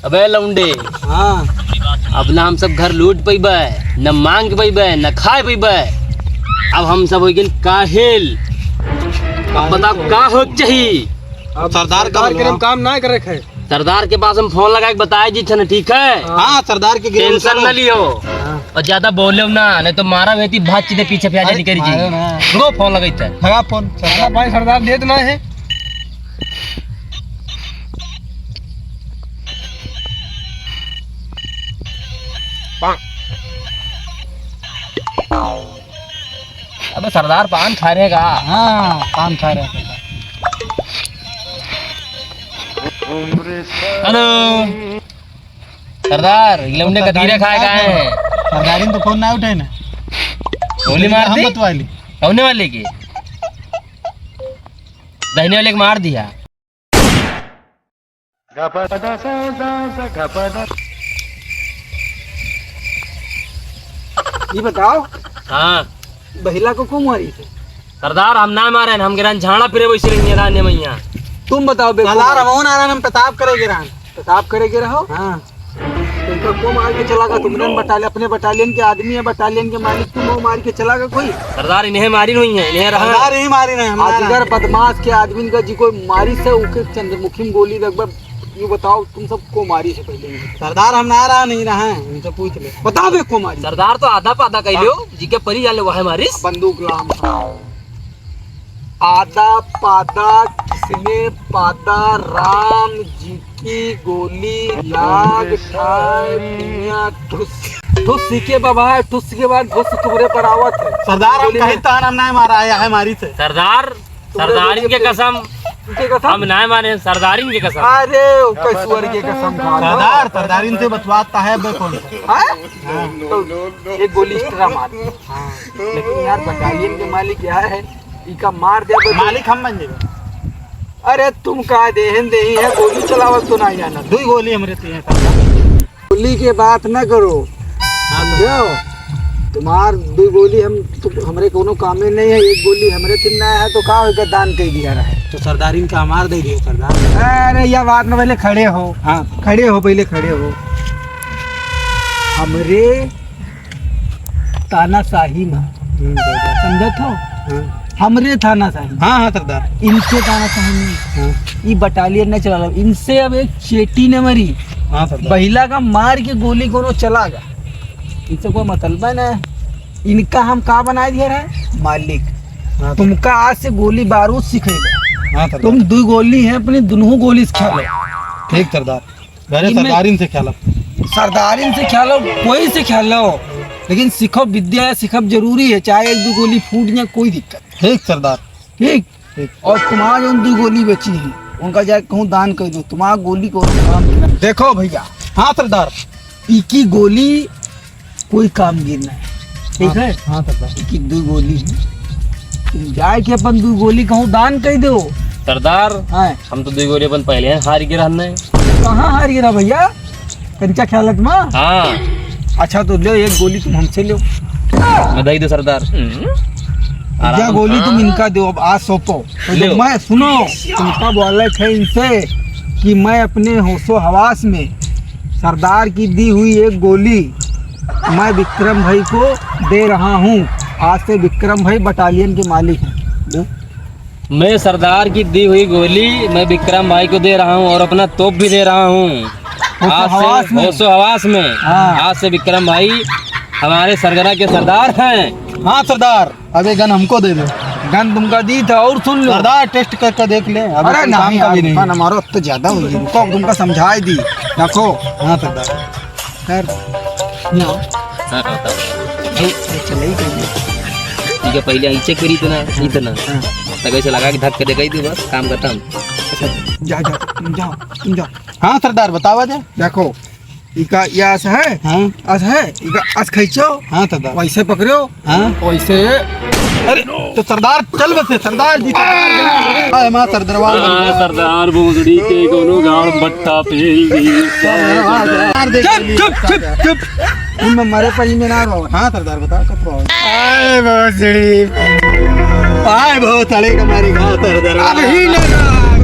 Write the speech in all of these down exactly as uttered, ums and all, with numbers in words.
अबे लौंडे, हाँ। अब ना हम सब घर लूट पइबे, न मांग पइबे, न खाए पइबे। अब हम सब हो गए काहिल। अब बताओ का हो चाहिए? अब सरदार का सरदार के बोलवा। हम काम ना करे खे। सरदार के पास हम फोन लगा के बताए जी थे ना, ठीक है? हाँ, सरदार के गिरे टेंशन उतारो। ना लियो। हाँ। और ज्यादा बोले ना, नहीं तो मारा वेती भाग चीते पीछे प्याज अरे, निकल जी। मारो ना। रुको, फोन लगाई थे। लगा फोन। सरदार भाई, सरदार देत ना है। अबे सरदार पान खा रहे का? हाँ, पान खा रहे हैं। हेलो सरदार, ये लौंडे का धीरे खाए का है? सरदारी ने तो फोन ना उठाए ना। गोली मार हम दी? बतवा ली। कौने वाले की? दहिने वाले के मार दिया। ये बताओ, हाँ। बहिला को कौन मारी थे? सरदार, हम ना मारे, हम गिरान झाड़ा फिरे वैसे रहिए रान्य मैया। तुम बताओ बे, सरदार, कौन हम ना रहे, हम पेशाब करे गिरान। पेशाब करे गिरा हो? हाँ। तुमका को मार के चला गया? तुमने बटालियन, अपने बटालियन के आदमी है, बटालियन के मालिक तुम हो, मार के चला गया कोई? सरदार, इन्हें मारी नहीं है, इन्हें रहा। सरदार, यही मारी नहीं, हम ना अजगर रहे। बदमाश के आदमी का जी कोई मारी से उके चंद्रमुखी में गोली लगभग। यू बताओ, तुम सब को मारी से पहले ही? सरदार, हम ना रहा, नहीं रहा है, उनसे पूछ ले। बताओ बे, को मारी? सरदार तो आधा पादा कह लियो, जी के परी जाले वह मारिस। बंदूक लाम। आधा पादा किसने पादा? राम जी की गोली लाग ठाय दुनिया ठुस। ठुस के बाबा, ठुस के बाद ठुस तुम्हरे पर आवत है। सरदार, हम गोली कहीं में तान हम ना मारा है, है मारी से। सरदार, सरदारिन के कसम। के कसम? हम ना माने, सरदारिन के कसम। अरे, ओ कसूर के कसम खा लो। सरदार, सरदारिन से बतवाता है बे कौन? हाँ? हाँ। तो एक गोली extra मार। हाँ। लेकिन यार, बटालियन के मालिक यार है, इका मार दे बे। मालिक हम बन जेबे। अरे, तुम का देहन देही है, गोली चलावल तो ना जाना। दुई गोली हमरे ते हैं, सरदार। गोली के बात ना करो। हाँ, तो समझो? तुम्हार दो गोली हम, तुम, हमरे कोनो कामे नहीं है, एक गोली हमरे तिन्ना है, तो का होगा, दान कई दिया रहे। तो सरदारिन का हमार दे दियो, सरदार। अरे, यह बात ना, पहले खड़े हो। हाँ। खड़े हो, पहले खड़े हो। हमरे तानाशाही में। हम्म, सरदार। समझत हो? हाँ। हमरे तानाशाही। हाँ, हाँ, सरदार। इनके तानाशाही में। हाँ। ई बटालियन नहीं चला लो। इनसे अब एक चेटी न मरी। हाँ, सरदार। बहिला का मार के गोली कोनो चला गा। इनसे कोई मतलब है ना। इनका हम का बनाए दिया रहे? मालिक। हाँ, सरदार। तुमका आज से गोली बारूद सिखाएगा। हाँ, सरदार। तुम दो गोली हैं, अपनी दोनों गोली से खेलो। ठीक, सरदार। अरे इनमें सरदारिन से खेलब। सरदारिन से खेलो, कोई से खेलो, लेकिन सीखो विद्या, सीखब जरूरी है, चाहे एक दो गोली फूट जाए, कोई दिक्कत नहीं। ठीक सरदार। ठीक। ठीक। और तुम्हारा जो दो गोली बची है, उनका जाए कहूँ दान कर दो, तुम्हारा गोली को काम की ना। देखो भैया। हाँ सरदार। इकी गोली कोई काम की ना है, ठीक हाँ, है? हाँ सरदार। कि दो गोली है, तुम जाए के अपन दो गोली कहूँ दान कर दो। सरदार, हाँ। हम तो दो गोली अपन पहले ही हार गए रहने। कहाँ हार गए रहा भैया? कंचा खेलत में? हाँ। अच्छा तो लो, एक गोली तुम हमसे लो। मैं दे दो सरदार। या आराम। गोली तुम इनका दो, अब आज सौंपो। तो लो। मैं, सुनो, तुमका बोला है इनसे कि मैं अपने होशो हवास में सरदार की दी हुई एक गोली मैं विक्रम भाई को दे रहा हूँ। आज से विक्रम भाई बटालियन के मालिक हैं। दो। मैं सरदार की दी हुई गोली मैं विक्रम भाई को दे रहा हूँ और अपना तोप भी दे रहा हूँ। होशो आज से हवास में। होशो हवास में। हाँ। आज से विक्रम भाई हमारे सरगना के सरदार हैं। हाँ सरदार। अब ये गन हमको दे दो। गन तुमका दी था और सुन लो। सरदार टेस्ट करके देख ले। अबे अरे कोई काम नहीं का यार, भी नहीं। गन हमारो तो ज्यादा हो गई। रुको, तुमका समझाई दी। रखो। हाँ सरदार। सर, यहाँ आओ। हाँ, हाँ, बताओ। ए, ए, चले ही कहीं। ठीक है, पहले ऐसे करी इतना, हाँ। इतना। हाँ। तक ऐसे लगा के धक्के दे गई थी, बस काम खत्म। अच्छा, जा, जा, तुम जाओ, तुम जाओ। हाँ सरदार, बतावा जा। देखो, इका या अस है? हाँ। अस है? इका अस खींचो? हाँ, सरदार। वैसे पकड़ो? हाँ। वैसे। अरे, तो सरदार चल बसे, सरदार जी, सरदार। हाँ, माँ सरदार। हाँ, सरदार भोसड़ी के कोनो गाड़ भट्टा फेल दी। सरदार देख चुप, चुप, चुप, चुप। इनमें मरे पड़ी में ना रहो। हाँ, सरदार, बताओ, कब रहो? आए भोसड़ी। आए भोसड़ी का मारे घाव, सरदार। अभी ना।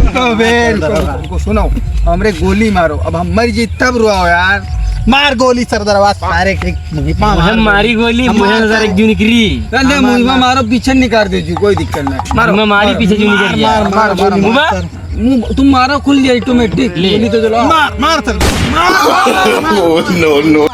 तो बे, इनको, इनको सुनाओ, हमरे गोली मारो, अब हम मर जी तब रोआओ यार। मार गोली सरदारवा, सारे के मुँह पे मार हम गोली। मारी गोली, हम मुँह मार नजर एक जून करी। नहीं, नहीं, मुँह में मारो, पीछे निकाल दे जी, कोई दिक्कत नहीं। मारो, मुँह मारी, मारो, पीछे जून मार, करी। मार, मार, मार, गोली मुँह मार, सर। मुँह तुम मारो, खुल जाए ऑटोमेटिक। ले। गोली तो चलो। मार, मार सर। मार, मार, मार। Oh, no, no।